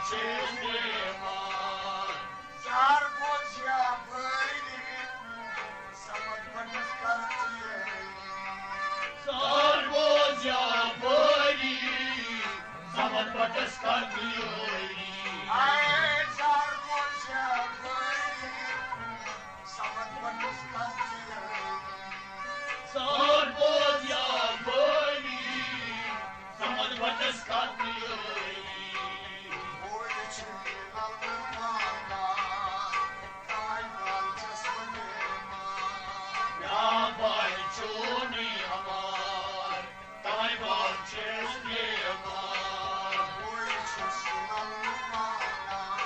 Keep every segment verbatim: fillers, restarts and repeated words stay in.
چیز بیمار۔ زار بوز یا بٲری، سمد بٹس کر تیٲری۔ زار بوز یا بٲری، سمد بٹس کر تیٲری۔ اے زار بوز یا بٲری، سمد بٹس کر تیٲری۔ زار بوز یا بٲری، سمد بٹس کر تیٲری۔ بوے چھُ لل مانا، تاج مال چھس ونیما۔ یا بھائی چونی ہمار، تاج مال چھس ونیما۔ بوے چھُس لل مانا،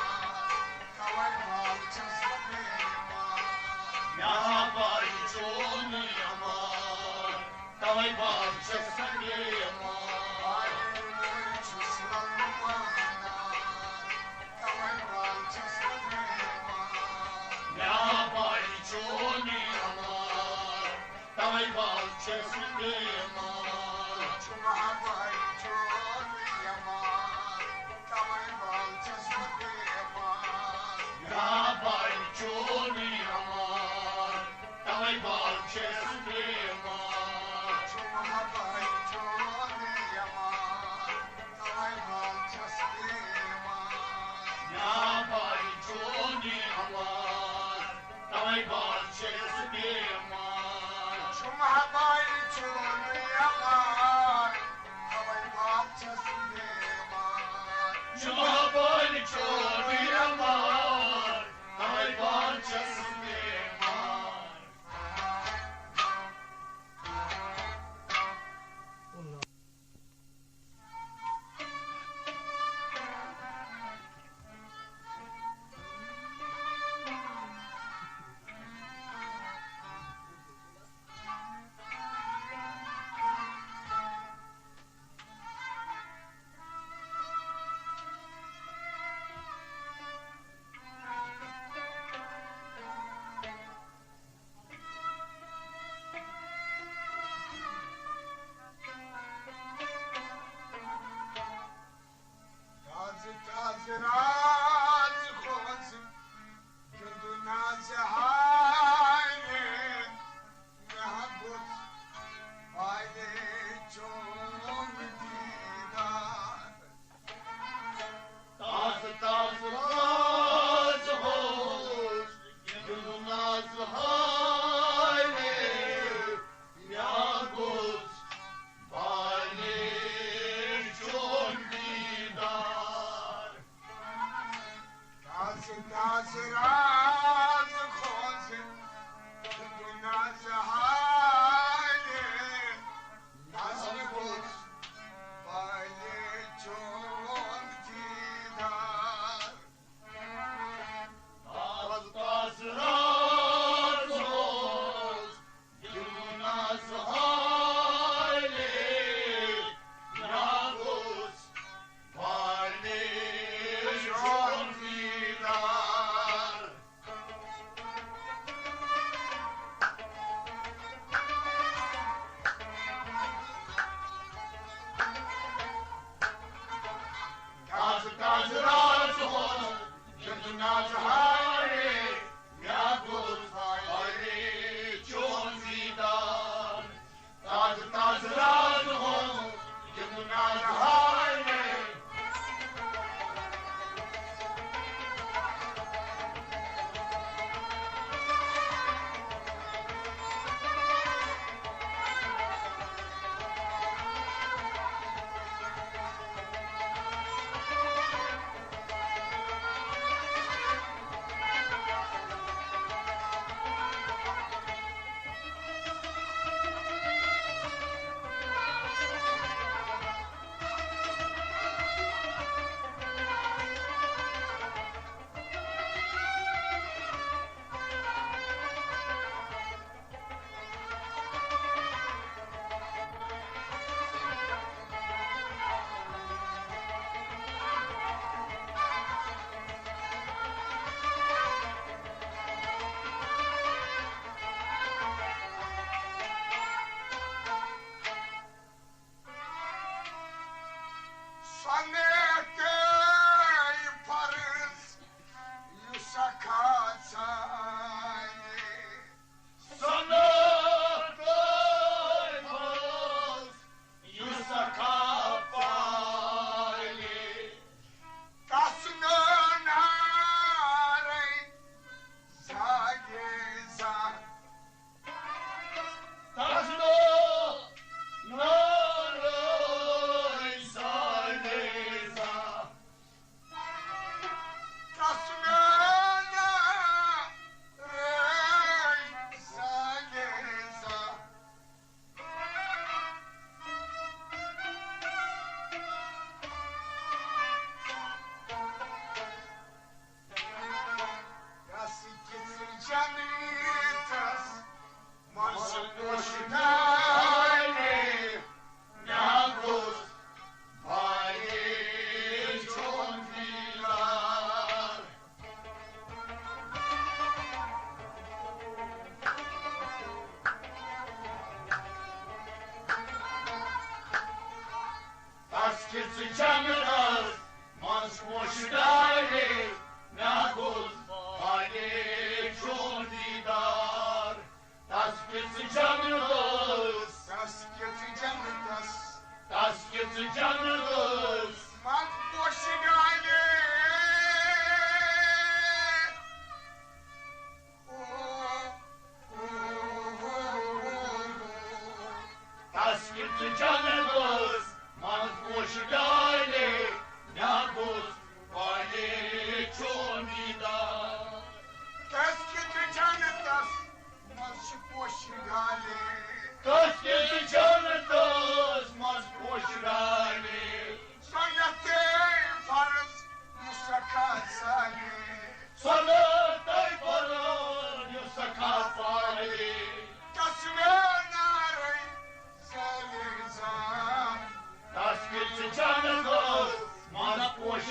تاج مال چھس ونیما۔ یا بھائی چونی ہمار، تاج مال چھس ونیما۔ بوے چھُس لل مانا، تاج مال چھس ونیما۔ یا بھائی چونی ہمار، تاج مال چھس ونیما۔ چھُ مہا بھائی چونی ہمار، تاج مال چھس ونیما۔ یا بھائی چونی ہمار، تاج مال چھس ونیما۔ چھُ مہا بھائی چونی ہمار، تاج مال چھس ونیما۔ یا بھائی چونی ہمار، تاج مال چھس ونیما۔ چھُ مہا بھائی چونی ہمار، تاج مال چھس ونیما۔ چھُ مہا بھائی چونی ہمار، تاج مال چھس ونیما۔ تازٕ تازٕ راز کھوژ، گِنٛدُن آز ہارے، مےٚ ہا گوٚژھ آیے چون دیٖدار۔ تازٕ تازٕ راز اوس، گِنٛدُن آز ہارے، مےٚ ہا گوٚژھ آیے چون دیٖدار۔ تازٕ تازٕ راز کھوژ، گِنٛدُن آز ہارے، نظرِ گوٚژھ آیے چون دیٖدار۔ تازٕ تازٕ راز اوس، گِنٛدُن آز ہارے، مےٚ گوٚژھ آیے چون دیٖدار۔ تازٕ تازٕ راز اوس، گِنٛدُن آز ہارے، مےٚ گوٚژھ آیے چون دیٖدار۔ تازٕ تازٕ راز اوس، گِنٛدُن آز ہارے۔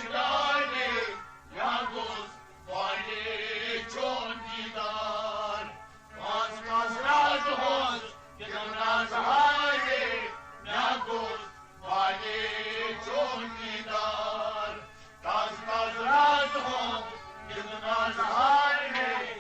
ڈالے، مےٚ گوٚژھ والے چون دیدار۔ پانٛژھ کس رازٕ ہٕنٛز گِنٛدنس ہارے، مےٚ گوٚژھ والے چون دیدار۔ کس کس رازٕ ہٕنٛز گِنٛدنس ہارے۔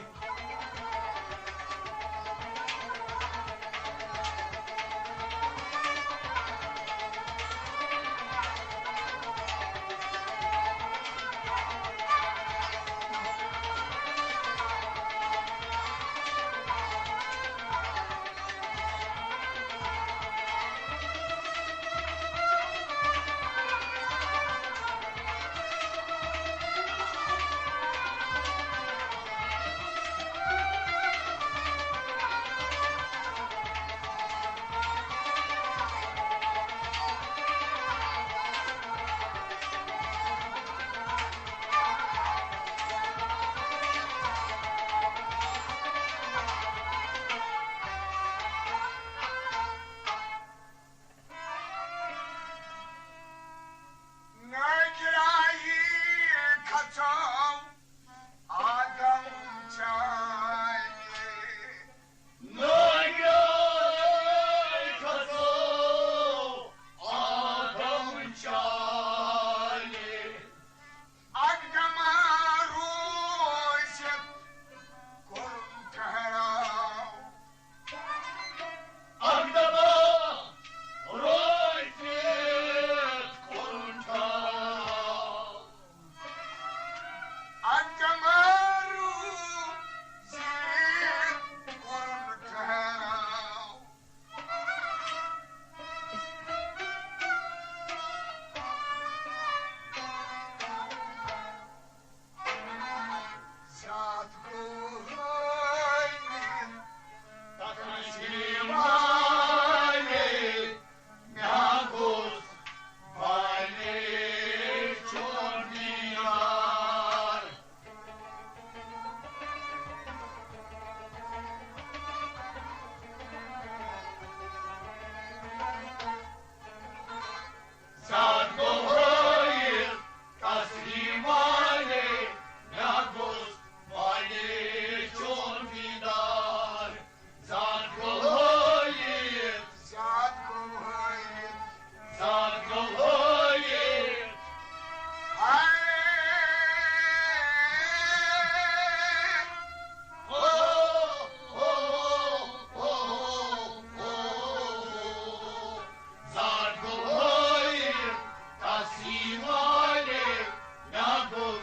ناگراہی کھژاو آدم چاے۔ ناگراہی کھژاو آدم چاے۔ اکھ دما روزِتھ کوٚرُن ٹھہراو۔ اکھ دما روزِتھ کوٚرُن ٹھہراو۔ اکھ دما روزِتھ کوٚرُن ٹھہراو۔ زیادٕ گوٚو ہٲوِتھ تقسیٖم والے، مےٚ گوٚژھ والے چون دیدار۔ زیادٕ گوٚو ہٲیِتھ تسلیم والے، مےٚ گوٚژھ والے چون دیدار۔ زیادٕ گوٚو ہٲیِتھ، زیادٕ گوٚو ہٲیِتھ، زیادٕ گوٚو ہٲیِتھ۔ ہاے! او، او، او، او، او۔ زیادٕ گوٚو ہٲیِتھ تسلیم والے، مےٚ گوٚو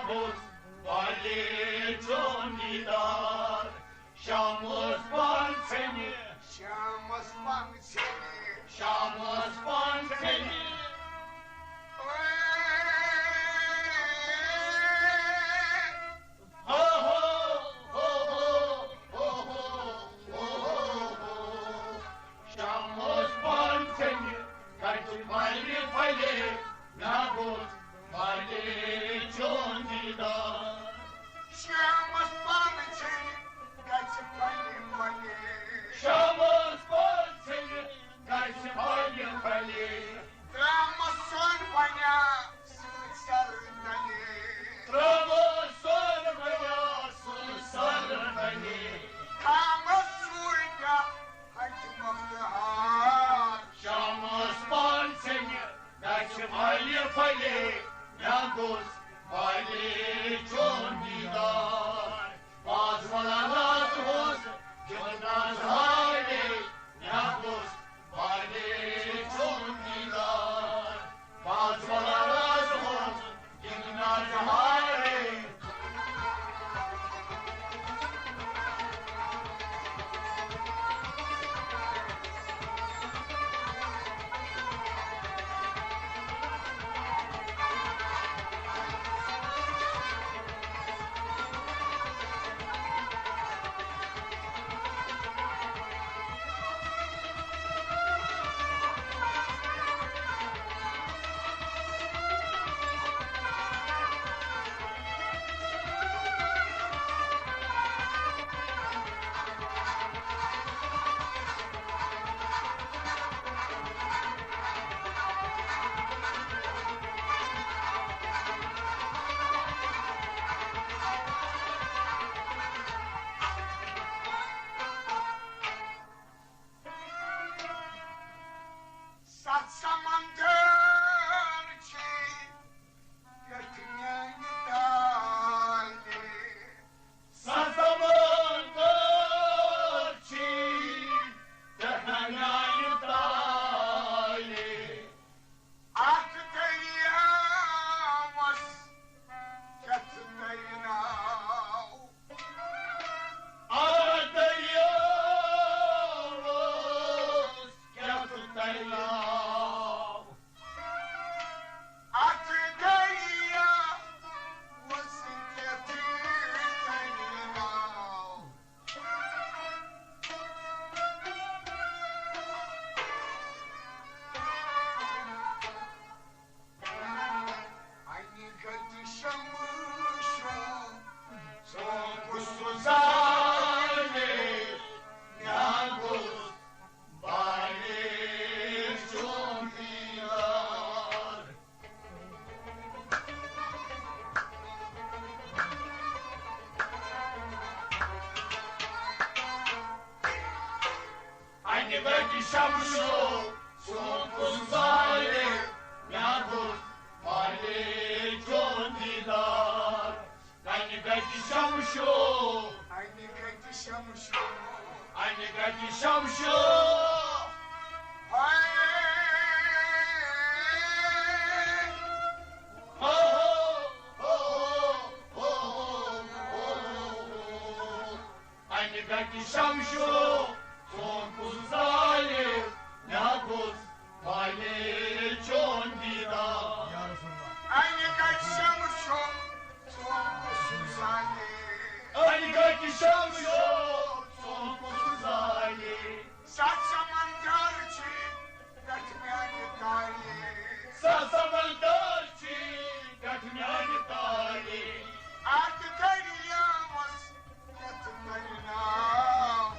اوس والے چون دیدار۔ شام اوس پانٛژھنہِ۔ شام اوس پانٛژھنہِ۔ شام اوس پانٛژھنہِ۔ ہو ہو، ہو ہو، ہو ہو، ہو ہو، ہو ہو، ہو۔ شام اوس پانٛژھنہِ، کتہِ پھلہِ پھلہِ، مےٚ گوٚژھ پھلہِ چون دیدار۔ شام اوس پانٛژھنہِ، کتہِ پھلہِ پھلہِ۔ شام اوس پانٛژھنہِ، گژھِ پھلہِ پھلہِ۔ ترٛامہٕ سۄن بنیا سۭتۍ سرٕ تلہِ۔ ترٛامہٕ سۄن بنیا سۭتۍ سرٕ تلہِ۔ تھامس سورجا ہتہِ مۄختہار۔ شامس پانٛژھنہِ گژھِ پھلہِ پھلہِ، مےٚ گوٚژھ پھلہِ چون دیدار۔ باز ولا راز ہوس، جون راز ہارے، مےٚ گوٚژھ پھلہِ چون دیدار۔ باز ولا راز ہوس، جون راز ہارے۔ ستھ سمندر چھ یتھ میانہِ تالہِ۔ ستھ سمندر چھ یتھ میانہِ تالہِ۔ اتھ دریاوس کیٛاہ تُلہِ ناو؟ اتھ دریاوس کیٛاہ تُلہِ ناو؟ اتھ دریاوس کیٛاہ تُلہِ ناو؟ انہِ گٹہِ شمشو، سونپُس سُہ زالہِ، مےٚ گوٚژھ بالہِ چون دیدار۔ انہِ گٹہِ شمشو، سونپُس زالہِ، مےٚ گوٚژھ بالہِ چون دیدار۔ انہِ گٹہِ شمشو، انہِ گٹہِ شمشو، انہِ گٹہِ شمشو۔ ہاے۔ ہو ہو، ہو ہو، ہو ہو، ہو ہو، ہو ہو۔ انہِ گٹہِ شمشو، سونپُس زالہِ، مےٚ گوٚژھ بالہِ چون دیدار۔ انہِ گٹہِ شمشو، سونپُس زالہِ۔ انہِ گٹہِ شمشو، سونپُس زالہِ۔ ستھ سمندر چھ یتھ میانہِ تالہِ۔ ستھ سمندر چھ یتھ میانہِ تالہِ۔ اتھ دریاوس کیٛاہ تُلہِ ناو؟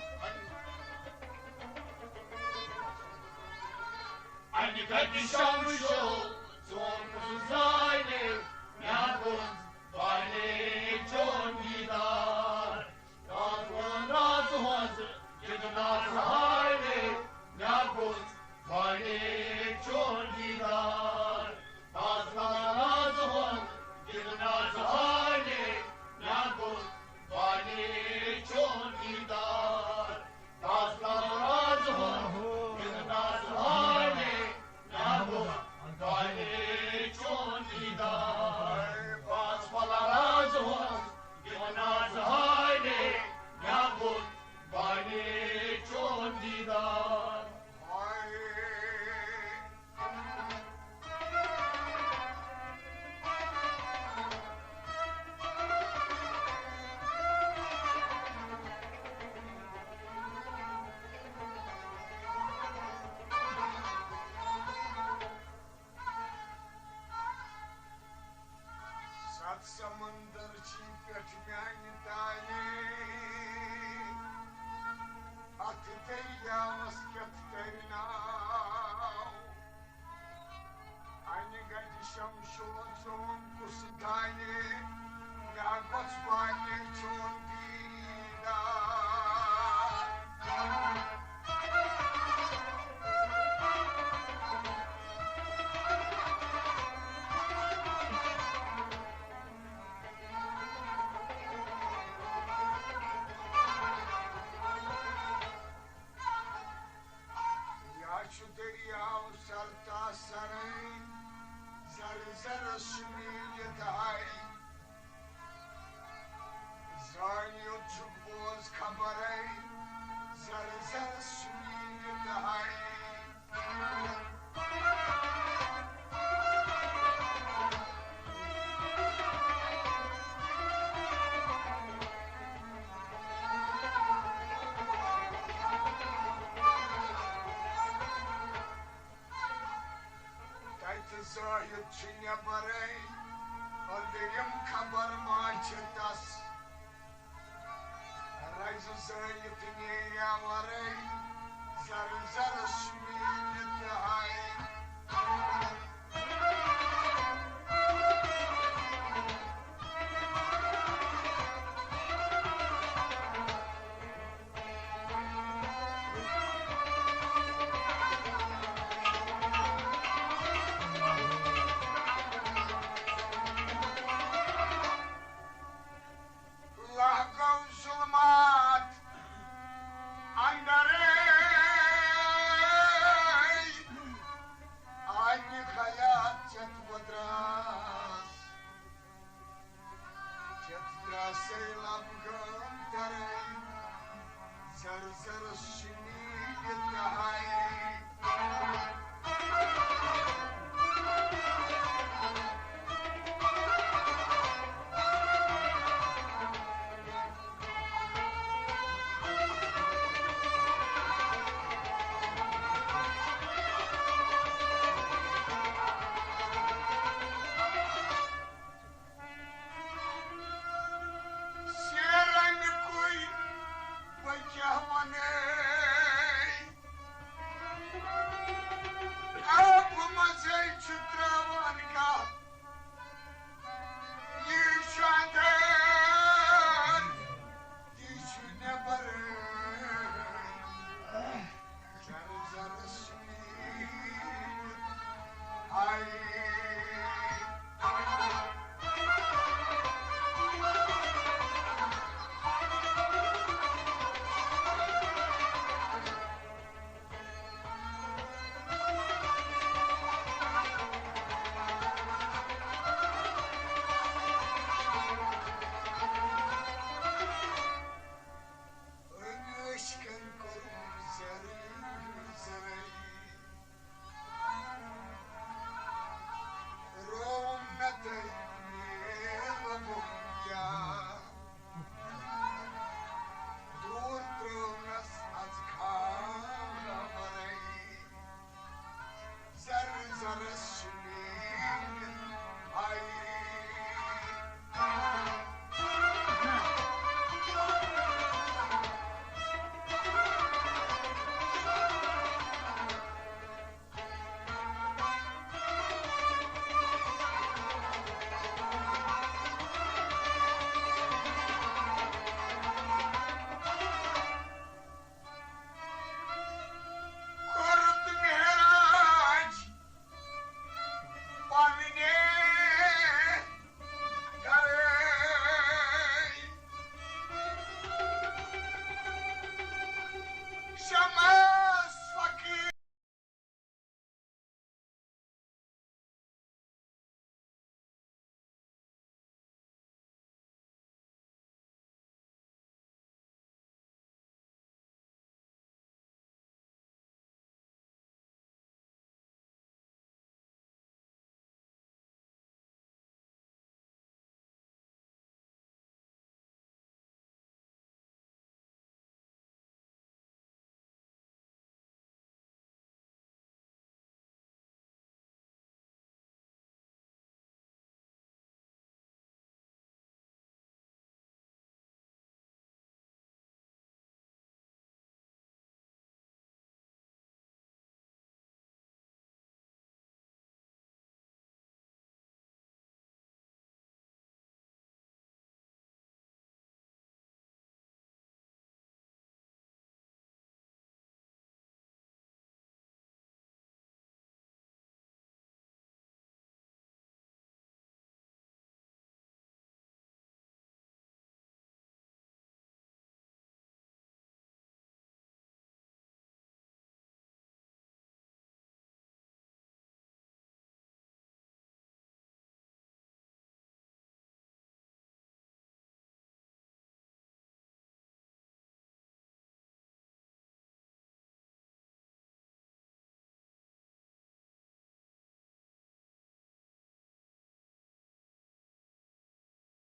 سمندر چھی پٮ۪ٹھ میانہِ تالہِ، اتھ دٔریاوس کیُتھ ترِ ناو۔ انہِ گجہِ شمشو چون کُس دانہِ، مےٚ گوٚژھ وانہِ چون دیٖدار۔ یا چھُ دٔریاو سرتا سرے، زر زرس چھُ میٖلِتھ ہاے۔ زانہِ یوت چھُکھ بوز خبرے، زر زرس چھُ میٖلِتھ ہاے۔ تتہِ زٲیِتھ چھُ نٮ۪برے، أنٛدرِم خبر ما چھِ تس۔ رزِ زٲیِتھ نیریا ورٲے، زر زرس چھُ میٖلِتھ ہاے۔ لہہ گوٚو ظلمات اندرے، آنہِ خیات چت بدراس۔ چت دراسے لب گام ترے، زر زرس چھِ میٖلِتھ ہاے۔